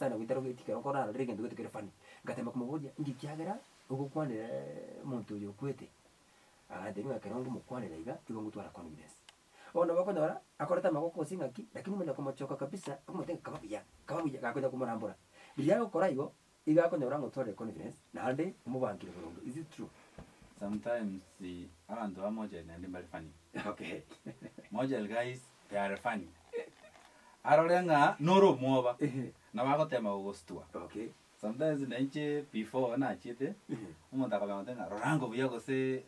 sana goitarogeti ekero nkorarorire egento gete kere funny. Ngatema komoboria, inki kiagera ogokwanera omonto oyo okwete? Agantebia ng'a ekero ngomokwanera iga, igo ngotwara confidence. Bono nabo okonyora, akorete amagoko gose ng'aki, lakini omanya komochoka kabisa, okomotebia ng'a kaba buya, kaba buya, gakonya komorambora. Riria agokora igo, iga akonyora ng'a otwarire confidence, naende omobangire boronge, is it true? Sometimes abanto ba mochari naende mbare funny. Okay. Mochari guys they are funny. Arore ng'a nore omwoba, nabo agotema gogostua. Okay. Sometimes nainche before nachiete, omonto akabea gontebia ng'a rora buya gose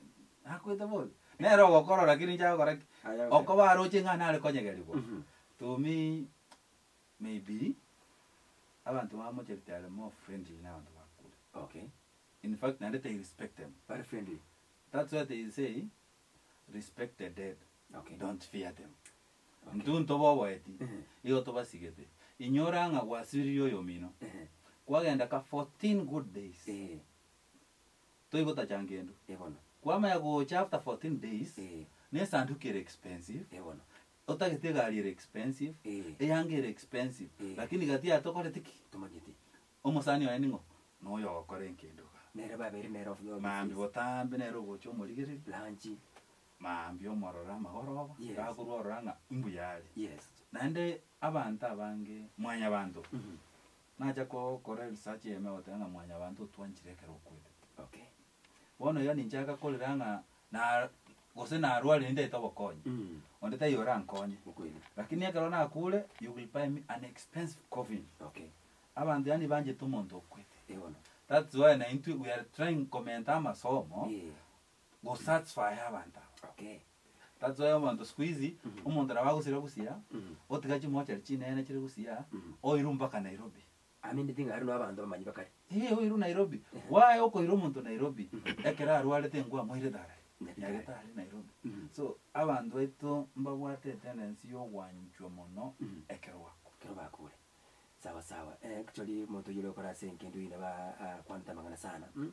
nakwete bobe. Nere ogokorora lakini inche agokora ki? Aya okay. Okoba aroche ng'a nare konyegerigwa. To me, maybe, abanto ba mochari they are more friendly na abanto bakure. Okay. In fact naende they respect them. Bare friendly. That's why they say, respect the dead, Okay. don't fear them. Okay. Intwe ntoboboeti, igo tobasigete. Inyora ng'a gwasibiririe oyomino, Ehe. kwagenda ka 14 good days, Eh. toigotacha ngendo. Eh bono. Kwamanya gocha after 14 days, Eh. na esanduki ere expensive, Eh bono. otagete egari ere expensive, Eh. eyanga ere expensive, Eh. lakini gati yaye tokoreti ki? Tomanyeti. Omosani oye ning'o? Noyo ogokora enkendo igaa. Nere babeire nere of all these Mambia days. botambe nere ogocha omorigereria. Lunch. Mambia omorore amagoroba, Yes. gakorwa orora ng'a imbuya are. Yes. Naende abanto abange, mwanyabanto, nacha gokora eresearch eyemo egoteba ng'a mwanyabanto otwanchire ekero okwete. Okay. Bono iga ninchaka korera ng'a na gose narwarire nintagete obokonyi, onde taiyo orankonye. Okweli. Lakini ekero nakure, you will buy me an expensive coffin. Okay. Abanto yaani banchete omonto okwete. Eh bono. That's why na intwe we are trying komenta amasomo, Eh. go satisfy abanto aba. Okay. That's why omonto siku hizi, omonto nabo agosira gusii, otiga chimochari chinene chire gusii, oirwe mpaka Nairobi. Amineti ng'a aria noo abanto bamanyi bakare. Ee, oirwe Nairobi. Why okoira omonto Nairobi ekero arwarete nkwamoirete arari? Nyagetari. Nyagetari Nairobi. So, abanto baito mbabwate etendency ya ogwanchwa mono ekero gwakure. Ekero bakure. Sawa sawa. Eh, actually omonto oyio ore gokora ase engencho eyio nabo akwanete amang'ana sana mh,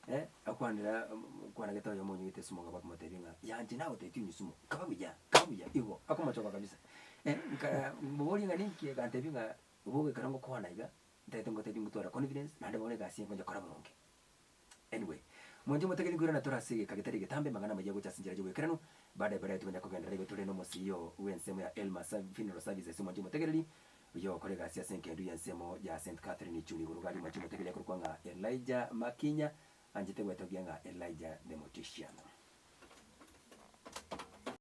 eh, akwanera okwanagete oyomo onywete esumo ng'a bakomotebia ng'a yanche nagotebitie onywe esumo, kaba buya, kaba buya, igo, akomochoka kabisa. Eh, nka moborie ng'a ninki agantebia ng'a Bobe ekero ngokwana iga, ntagete ngotebie ngotwara confidence, naende bono egasi eye nkonye kora boronge. Anyway, mwanche motegereri nkoirana tore ase egeka getari egetambe, amang'ana amayia gocha ase enchera y'oboikeranu, baadaye baadaye togenda kogenderera igo tore nomosio bw'ensemo ya Elma Funeral Services mwanche motegereri, oyio ogokora egasi ase engendu y'ensemo ya St Catherine Ichuni igoro gari mwanche motegereri akorokwa ng'a Elijah Makinya, anchete gwetogia ng'a Elijah the Mortician.